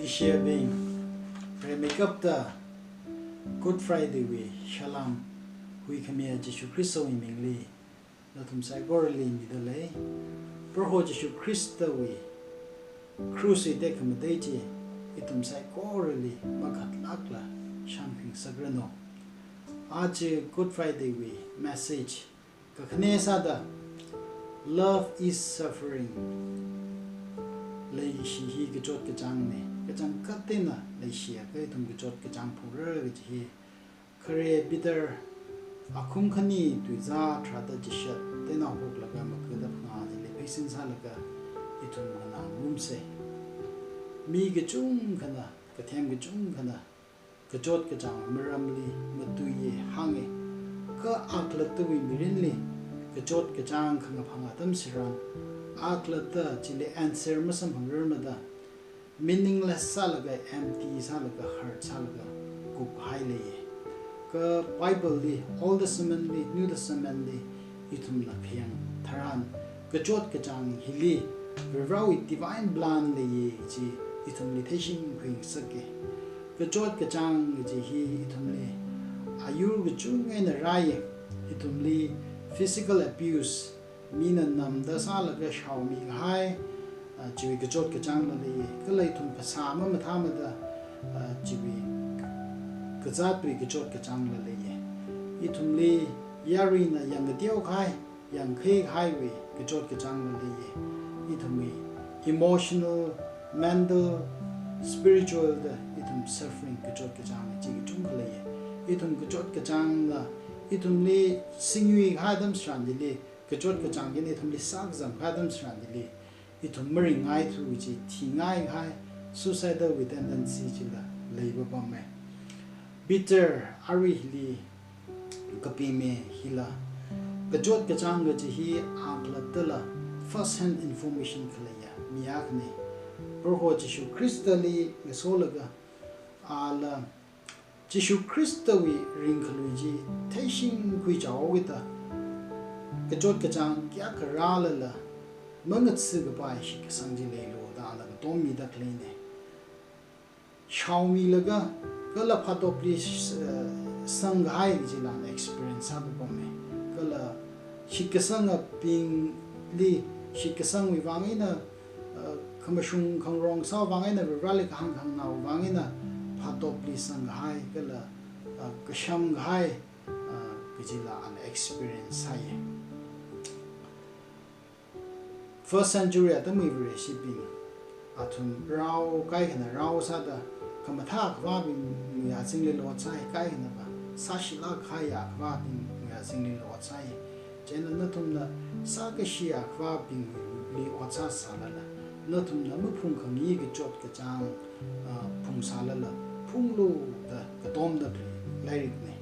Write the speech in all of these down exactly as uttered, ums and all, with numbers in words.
Leishiyabing, rimeikapta Good Friday wui salam, huikhamiya Jishu Khristawui mingli nathum saikorali midalei. Proho Jishu Khristawui krushwui tekhamatei chi ithum saikorali makhatlākla shānkhuingasakranu. Aja Good Friday wui message kakhane sāda, "Love is suffering." Leishi hi kachot kachāngne, kachangkhat eina leishiakha ithum kachot kachāng phungra kaji hi. Khare Peter akhum khani tuizā tharāda chishat, teinaohoklaga magada phangā chili pheisin sālaga ithum nganāngarumsa. Mi kachungkhana, kathem kachungkhana, kachot kachāng maramli matuiya hānga. Kha akhalattawui mirinli kachot kachāng khangaphang atam tharan, akhalatta chili answer masamphangrarmada, meaningless sālaga, empty sālaga, hurt sālaga kuphailei. Kha Bible li, Old Testament li, New Testament li, ithumna khayang tharan, kachot kachāng hili Varivarawui divine plan leiya chi ithumli theishingkhuingasaka. Kachot kachāng kaji hi ithumli ayur kachungkha eina rāya. Ithumli physical abuse, mina namda sālaga shaomi kahai, ah, chiwui kachot kachāngla leiya. Kala ithum phasā mamathāmada, ah, chiwui kazātwui kachot kachāngla leiya. Ithumli yaruina yangkateo kahai, yangkhei kahaiwui kachot kachāngla leiya. Ithumwui emotional, mental, spiritual da ithum suffering kachot kachāng chi kachungkha leiya. Ithum kachot kachāngna ithumli singyui kahai atam tharan chili, kachot kachāng hina ithumli sākazam kahai atam tharan chili, ithum maringngaithu chi thingai kahai, suicidal wui tendency chila leipapama. Peter aruihili kapime hila, kachot kachāng kaji hi akhalattala first hand information khaleiya mi akhane. Proho Jishu Khristali ngasolaga, ala Jishu Khristawui ringkhalui chi theishingkhui chaokida, kachot kachāng kayākha rālala, mangatsi kapai shitkasang chi leilu da ala katommida khaleina. Shaomilaga, kala phatopli, eh, sangkahai chila ana experience sāpapama. Kala shitkasangabingli, shitkasangwui vang eina, uh, khamashung khangarong sāwui vang eina, Varivarali kahāng khanganāwui vang eina, phatopli sangkahai, kala, uh, kashamkahai, uh, kajila ana experience sāya. First century atamwui Vareshibing, athum rao, kaikhana rao sāda, khamathā akhavābingwui azingli ot sāi, kaikhanava sāshilāk kahai akhavābingwui azingli ot sāi. Chieina nathumna sākashi akhavābingli ot sāsālala, nathumna maphungkhangai kachot kachāng, ah, phungsālala, phunglu da katomda khalei lairikna.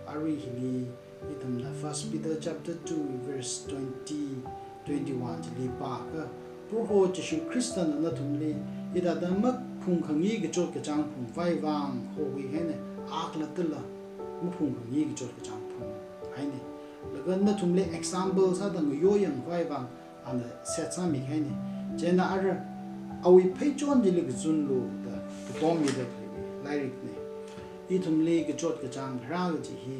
Arui hili ithumna First Peter chapter two verse twenty, twenty-one chili pākha, Proho Jishu Khristana nathumli hithāda maphungkhangai kachot kachāng phungkhavai vang hokhui kahaina, akhalattala maphungkhangai kachot kachāng phunghaina. Laga nathumli example sāda ngayoyangkhavai vang ana set sāmi kahaina. Chieina ara awui pheichon chili kazunlu da katommida khalei lairikna. Ithumli kachot kachāng kharā kaji hi,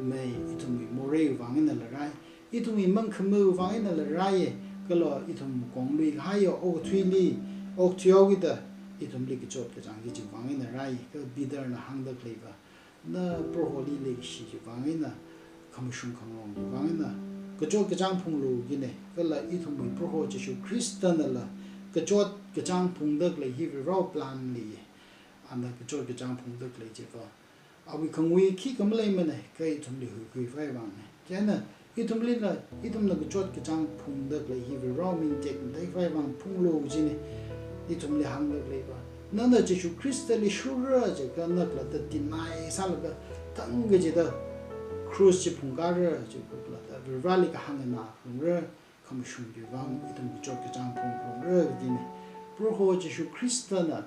mai ithumwui moreiwui vang einala rai, ithumwui mangkhameiwui vang einala rai, kala ithum konglui kahaiya okathuili, okathui haokida ithumli kachot kachāng kajiwui vang eina rai, kha Peterna hāngda khaleiva, na Proholi leikashi chiwui vang eina, khamashung khangarong chiwui vang eina, kachot kachāng phunglu kajina, kala ithumwui Proho Jishu Khristanala kachot kachāng phungda khalei hi Varivarawui plan leiya. Ana kachot kachāng phungda khalei chiva, awui khangui khikha maleimana, kha ithumli huikhuikhavai vangna. Chieina, ithumlila, ithumna kachot kachāng phungda khalei hi Varivarawui ming tekmateikhavai vang phunglu kajina. Ithumli hāngda khaleiva, nana Jishu Khristali shurra jiakha nakhalatta deny sālaga, thang kachida cross chi phungkāra jiakha khalatta Varivarali kahāng nganāngarumra, khamashung chiwui vang ithum kachot kachāng phungrumra kajina. Proho Jishu Khristana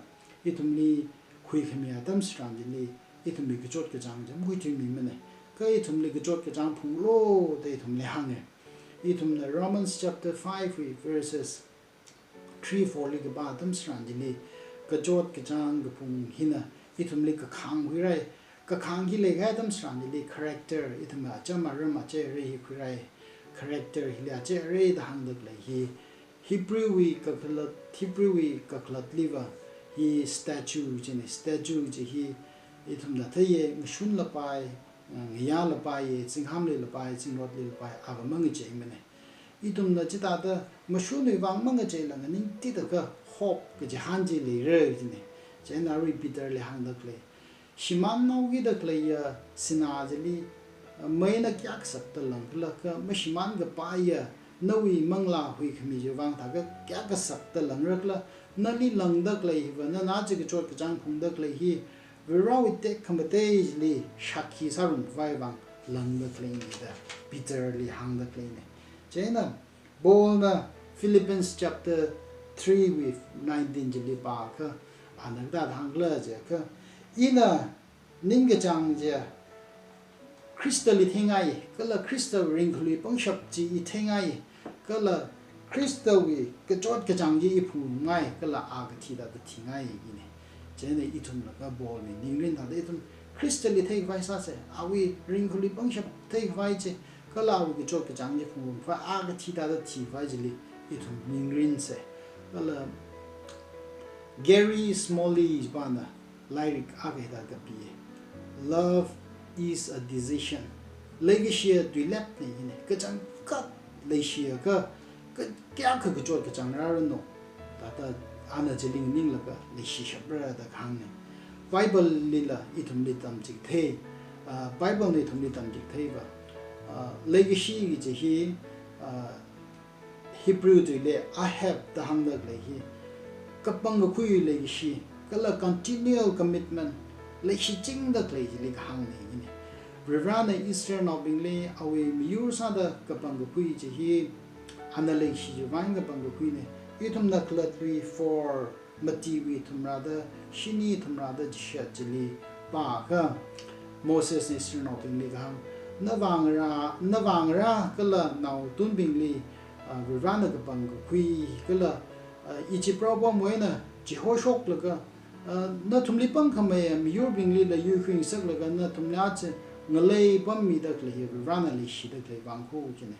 ithumli huikhami atam tharan chili, ithumwui kachot kachāng chi mahuithuimimana. Kha ithumli kachot kachāng phunglu da ithumli hānga. Ithumna Romans chapter five wui verses three, four li kapā atam tharan chili, kachot kachāng kaphung hina ithumli kakhāng huirai. Kakhāng hi leikahai atam tharanli character, ithumna acham aram ache arei hi khuirai. Character hili ache arei da hāngda khalei hi Hebrew wui kakhalat, Hebrew wui kakhalatliva hi statue chine, statue chi hi ithumna theiye, ngashunlapai, ngayālapai, zinghāmlilapai, zingrotlilapai, ava mangacheimane. Ithumna chithāda ngashunwui vang mangacheila nganingtida kha hope kachihān chi leira chine. Chieina arui Peter li hāngda khalei, shimānhaokida khaleiya sinā chili, meina kayākha sakta langkhala, kha mashimānkapaiya nawui manglā huikhami chiwui vang thākha kayākha sakta langrakhala, nali langda khalei hiva, nana chi kachot kachāng phungda khalei hi, Varewui tekhamatei chili shākhi sārumkhavai vang langda khaleine da Peter li hāngda khaleine. Chieina Paul na Philippians chapter three wui nineteen chili pākha, ana kathāda hāngkhala jiakha, ina ningkachāng chi Khristali theingai, kala Khristawui ringkhalui pangshap chi i theingai, kala Khristawui kachot kachāng chi i phungngai, kala a kathi thāda thingai ine. Chieina ithumla kha Paul wui ningrin thāda ithum Khristali theikhavai sāse, awui ringkhalui pangshap theikhavai chi, kala awui kachot kachāng chi phungrumkhavai, a kathi thāda thikhavai chili ithum ningrinse. Kala Gary Smalley pana lairik akha hithāda kapiye, "Love is a decision." Leikashiya tuilepne ine, kachangkhat leishiakha, ka-, kayākha kachot kachāng rāranu, thāda ana chili nganinglaga leishishapra da kahāngne. Bible lila ithumli tamchithei, ah, Bible na ithumli tamchitheiva, ah, leikashi kaji hi, ah, Hebrew tuili ahev da hāngda khalei hi, kapang kakhui leishi, kala continual commitment, leishichingda khalei chili kahāngne ine. Varivarana Israelnaobingli awui miyur sāda kapang kakhui chi hi, ana leishi chiwui vang kapang kakhuine. Ithumna Khalattui four, matiwui thumrāda shini, thumrāda chishat chili pākha, Mosesna Israelnaobingli kahāng, "Navāngarā, navāngarā kala naotunbingli, ah, Varivarana kapang kakhui kala, ah, Egypt raopamwui eina chihoshoklaga, ah, nathumli pangkhameiya miyurbinglila yuikhuingasaklaga nathumli aja ngalei pammida khalei hi Varivarana leishida khalei vang kho," kajine.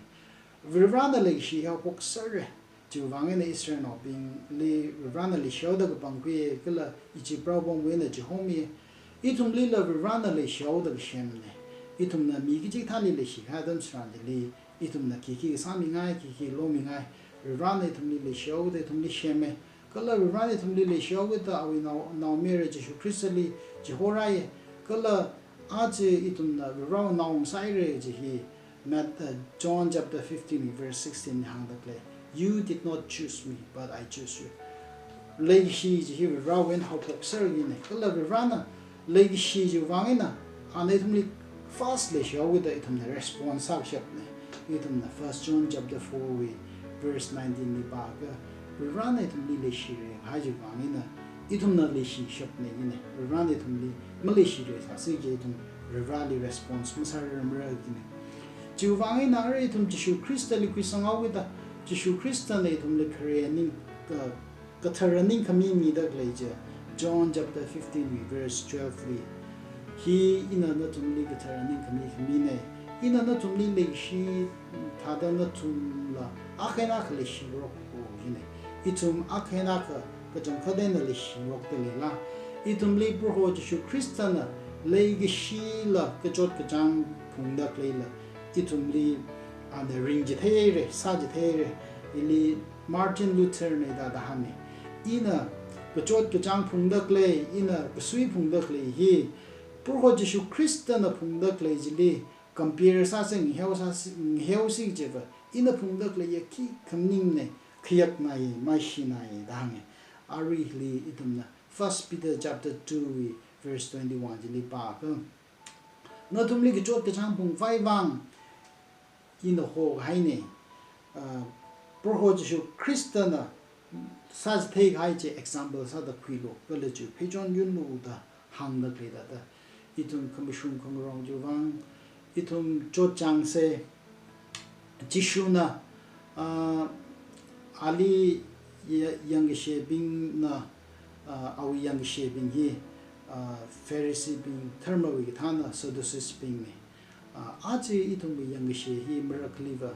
Varivarana leishi haophok sāre. Chiwui vang eina Israelnaobingli Varivarana leishihaoda kapangkhui kala Egypt raopamwui eina chihomi. Ithumlila Varivarana leishihaoda kasemme. Ithumna mi kachikathāli leishikahai atam tharan chili, ithumna khikhi sāmingai, khikhi lomingai, Varivarana ithumli leishihaoda ithumli semme. Kala Varivarana ithumli leishihaoda awui nao, naomayara Jishu Khristali chihorai. Kala aja ithumna Varivarawui nao ngasāhaire kaji hi Mat-, uh, John chapter fifteen verse sixteen hāngda khalei, "You did not choose me, but I choose you." Leishi kaji hi Varivarawui eina haophok sāra kajine. Kala Varivarana leishi chiwui vang eina ana ithumli first leishihaoda ithumna response sākashapne. Ithumna First John chapter four wui verse nineteen li pākha, Varivarana ithumli leishire kahai chiwui vang eina ithumna leishishapne kajine. Varivarana ithumli maleishirei sāsi kaje ithum Varivarali response masārarmara kajine. Chiwui vang eina arui ithum Jishu Khristali khuisanghaoda, Jishu Khristana ithumli khare ning, ka-, kathara ningkhami mida khalei chi, John chapter fifteen verse twelve li, "Hi ina nathumli kathara ningkhami khamine, ina nathumli leishi thāda nathumla akha eina akha leishirok," kajine. Ithum akha eina akha kachangkhat eina leishirokda leila? Ithumli Proho Jishu Khristana leikashila kachot kachāng phungda khaleila, ithumli ana ringchitheihaire, sāchitheihaire. Hili Martin Lutherna hithāda hānge, "Ina kachot kachāng phungda khalei, ina kasui phungda khalei hi Proho Jishu Khristana phungda khalei chili compare sāsi, ngaheo sāsi, ngaheosi kajiva, ina phungda khaleiya khikha maningne, khayaknai, maishinaida hānge." Aruihili ithumna First Peter chapter two verse twenty-one chili pākha, "Nathumli kachot kachāng phungkhavai vang ina hohaine." Ah, Proho Jishu Khristana sāchitheikahai chi example sāda khuilu, kala chi pheichon yunlu da hāngda khalei thāda. Ithum khamashung khangarong chiwui vang ithum chotchāngse. Jishuna, ah, ali ya-, yangkashebingna ah, awui yangkashebing hi, ah, Phariseebing, dharmawui kathāna Sadduceesbingna. Ah, aja ithumwui yangkashe hi marakhaliva,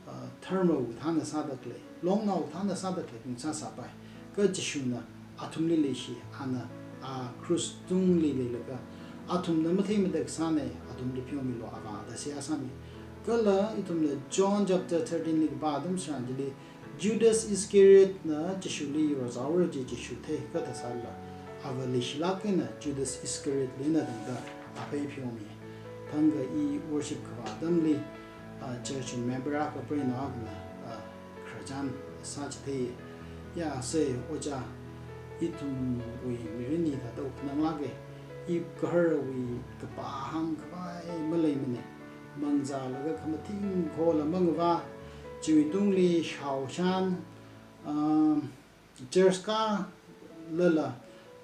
ah, dharmawui kathāna sāda khalei, longnao kathāna sāda khalei tung sāsāpai. Kha Jishuna athumli leishi, ana, ah, krush tungli leilaga, athumna matheimada kasāna, athumli pheomilu Avā da seihā sāmi. Kala ithumna John chapter thirteen li kapā atam tharan chili, Judas Iscariotna Jishuli yorzaora chi Jishu thei, kha thāsālala, Avā leishilāk eina Judas Iscariot lina tangda aphei pheomi. Thangkha i worship kavā atamli, ah, church member akha, preina akha, ah, khararchan sāchithei. Ya, se, ojā, ithumwui mirin hi thāda khananglāka, i gaharawui kapā hāngkhavai maleimana. Mangzālaga khamathing khola mangavā, chiwui tungli shaoshan, um, church kālala,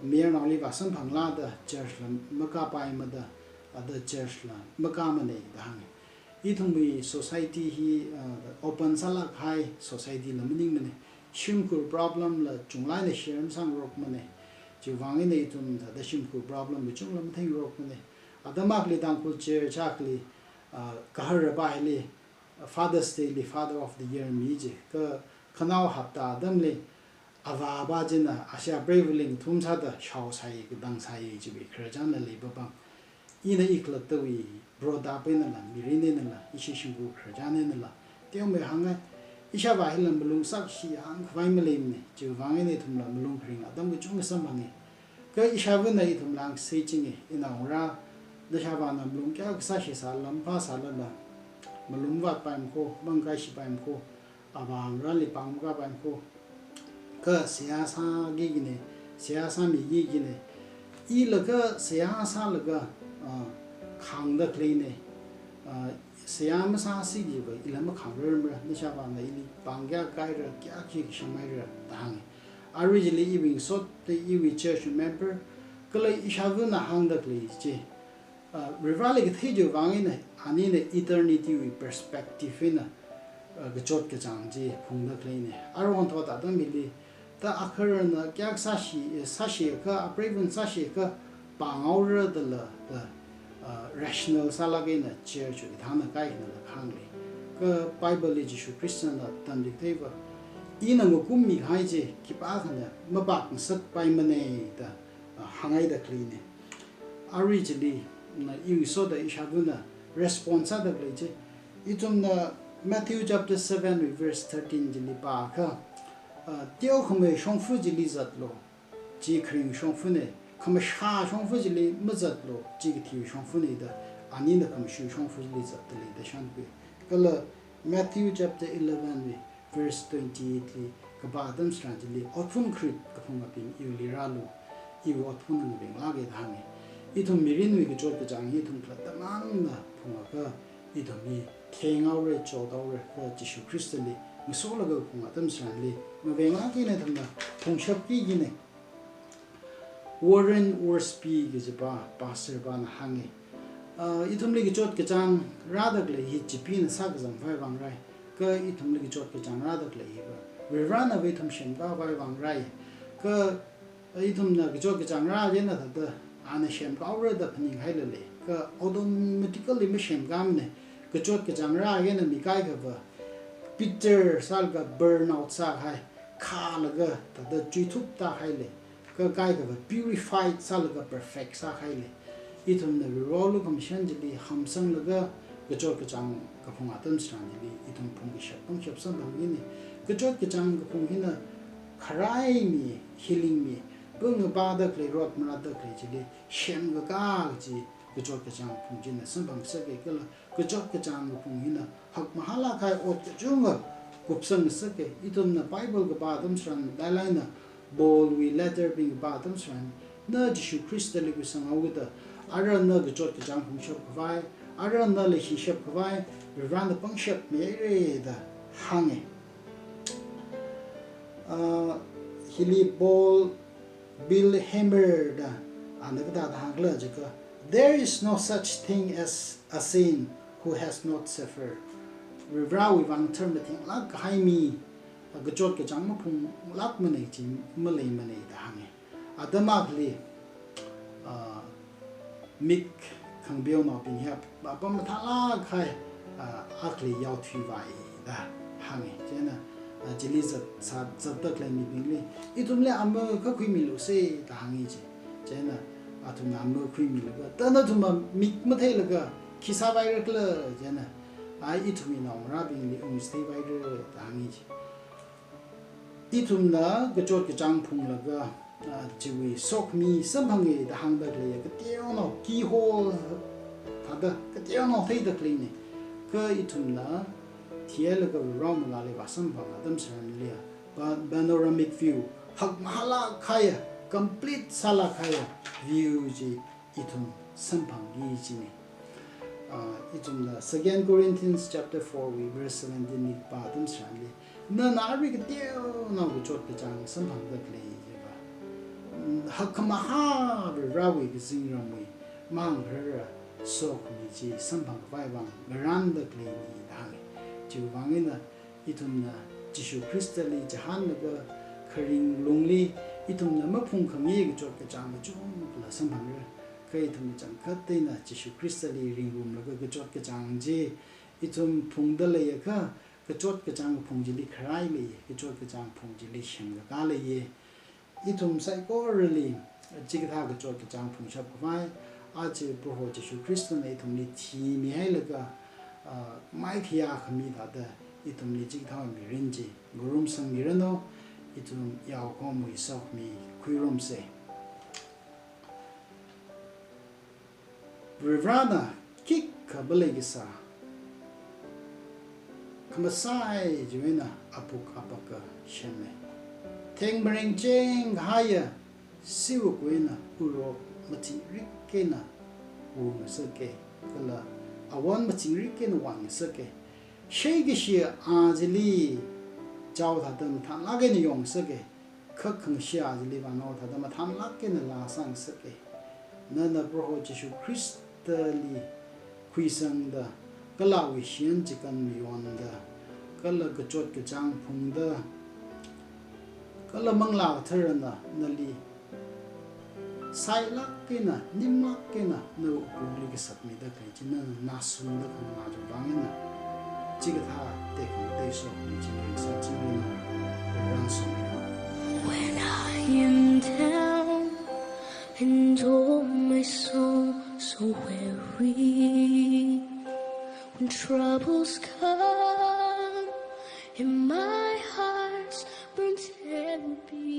mayarnaoli vāsamphanglada church la makāpaimada, ada church la makāmana da hānga. Ithumwui society hi, uh, open sālāk kahai society la maningmana. Shimkhur problem la chunglaina share masangrokmana. Chiwui vang eina ithum thāda shimkhur problem kachungla matheingarokmana. Atam akhali Tangkhul church akhali, ah, gahara pā hili Father's Day li Father of the Year mi ji. Kha khanao hapta atamli avāva china ashā preiva̱ lingthum sāda shaosai, kadangsai chiwui khararchanla leipa pang. Ina ikhalattawui brought up einala, mirin einala, ishi shimkhur khararchan einala, teomeikha hānga, ishāvā hila malung sākashi hāngkhavai maleimana, chiwui vang eina ithumla malung kharing atam kachungkha samphanga. Kha ishāva̱na ithumla hāngsei chinga, inaongarā, nashāvāna malung kayākha sāshi sālala, maphā sālala, malung vātpaimana kho, mangkaishipaimana kho, avā ngarāli pāng makāpaimana kho. Kha seihā sāki kajina, seihā sāmiki kajina. Ila kha seihā sālaga, ah, khāngda khaleina. Ah, seihā masāsi chiva ila makhāngrarmara, nashāvāna ili pāng kayākha kaira, kayākha kashang maira da hānga. Arui chili iwui ngasoda iwui church member, kala ishāva̱na hāngda khalei chi, ah, Varivarāli kathei chiwui vang eina, anina eternity wui perspective eina, ah, kachot kachāng chi phungda khaleina. Aruihon thot atam hili, ta akharana kayākha sāshi, eh, sāshi kha, apreiva̱na sāshi kha, pānghaora dala, da, ah, rational sālāk eina church wui kathāna kaikhanala hānglei. Kha Bible li Jishu Khristana tamchitheiva, ina ngakummikahai chi khipākhana mapākngasakpaimana da, ah, hānghaida khaleina. Arui chili, na, iwui ngasoda ishāva̱na response sāda khalei chi, ithumna Matthew chapter seven verse thirteen chili pākha, ah, teokhamei shongfa chili zatlu, chi kharing shongfana, khamashā shongfa chili mazatlu, chi kathi shongfana da, anina khamashu shongfa chili zatdalei da shānkhui. Kala Matthew chapter eleven wui verse twenty-eight li kapā atam tharan chili, otphun kharit kaphungabing iwuili rālu, iwui otphunna ngavenglāka da hānga. Ithum mirinwui kachot kachāng hi ithum khalatta mangna phungakha, ithum hi thenghaora, chothaora, kha Jishu Khristali ngasolaga kaphung atam tharanli, ngavenglāk eina ithumna phungshapki kajina. Warren Wiersbe kajipa, pastor pana hānga. Ah, ithumli kachot kachāng rāda khalei hi Chipeena sākazang khavai vang rāi. Kha ithumli kachot kachāng rāda khalei hiva Varivarāna ithum semkakhavai vang rāi. Kha ithumna kachot kachāng rā eina thāda, ana semkahaora da phaninghailala, kha automatically masemkamana. Kachot kachāng rā eina mi kaikhava bitter sālaga burn out sākahai, khālaga thāda chuithup tāhailei. Kha kaikhava purified sālaga perfect sāhailei. Ithumna Varivarāli khamashung chili hamsanglaga kachot kachāng kaphung atam tharan chili ithum phungkashap pangshap samphang kajina. Kachot kachāng kaphung hina kharai mi, healing mi, pung ngapāda khalei, rot marāda khalei chili semkakā kaji kachot kachāng kaphung china samphangngasaka, kala kachot kachāng kaphung hina hakmahālāk kahai ot kachungkha kupsangngasaka. Ithumna Bible kapā atam tharan, lailaina Paulwui letter bing kapā atam tharan, na Jishu Khristali khuisanghaoda, ara na kachot kachāng phungshap khavai, ara na leishishap khavai, Varivarāna pangshap mihaira da hānga. Ah, hili Paul Bill Hammer da, ana kathāda hāngkhala jiakha, "There is no such thing as a saint who has not suffered." Varivarāwui vang tharmatheng lāk kahai mi, kachot kachāng maphunglākmana chi maleimana da hānga. Atam akhali, ah, mik khangapeonaobing hi apam mathālāk kahai, ah, akhali yaothuivai da hāngi. Chieina, ah, chili zat, zat, zatda khalei mibingli, ithumli ama kha khuimilu se da hāngi chi. Chieina, athumna ama khuimilaga, thāda nathumna mik matheilaga khi sāpaira khala, chieina, ah, ithumwui naongarābingli ungchitheipaira da hāngi chi. Ithumna kachot kachāng phunglaga, ah, chiwui sokhami samphanga da hāngda khaleiya kateonao keyhole thāda kateonao theida khaleina. Kha ithumna thihailaga Varewui mangāli vāsamphang atam tharanliya, pa-, panoramic view, hakmahālāk kahaiya, complete sālāk kahaiya view chi ithum samphangki china. Ah, ithumna Second Corinthians chapter four wui verse seventeen li kapā atam tharanli, nana arui kateonao kachot kachāng samphangda khalei jiva, mm, hakmahā Varewui kazingramwui mangkharara sokhami chi samphang khavai vang ngarānda khaleina da hāngi. Chiwui vang eina ithumna Jishu Khristali chihānlaga kharing lungli ithumna maphungkhami kachot kachāng machukla samphangra. Kha ithumna changkhat eina Jishu Khristali ringrumlaga kachot kachāng chi ithum phungda leiakha, kachot kachāng kaphung chili kharai lei, kachot kachāng kaphung chili shangkakā leiya. Ithum saikorali chikathā kachot kachāng phungshap khavai, aja Proho Jishu Khristana ithumli thimihailaga, ah, maikhayā khami thāda ithumli chikathā mirin chi ngarumsangmiranu. Ithum yaokhomwui sokhami khuirumsa. Varivarana khikha malei kasā, khamasai chiwui eina apuk apaka semmi. Theng maringcheng kahaiya siwukwui eina urok machingrik eina wungngasaka, kala awon machingrik eina wonngasaka. Sheikashi a chili chao thāda mathānlāk eina yongngasaka. Kha khangashi a chili vānao thāda mathānlāk eina laa sāngasaka. Nana Proho Jishu Khristali khuisangda, kala awui shiyan chikān mayonda, kala kachot kachāng phungda, kala Manglā Katharana nali sailāk eina, nimlāk eina nawui wuklungli kasakmida khalei chi nana nashungda khanganā chiwui vang eina, chikathā tekhamatei sokhami chi ringsangchingranu, Varena somiranu. When I am down and oh my soul so weary, when troubles come and my heart burns heavy,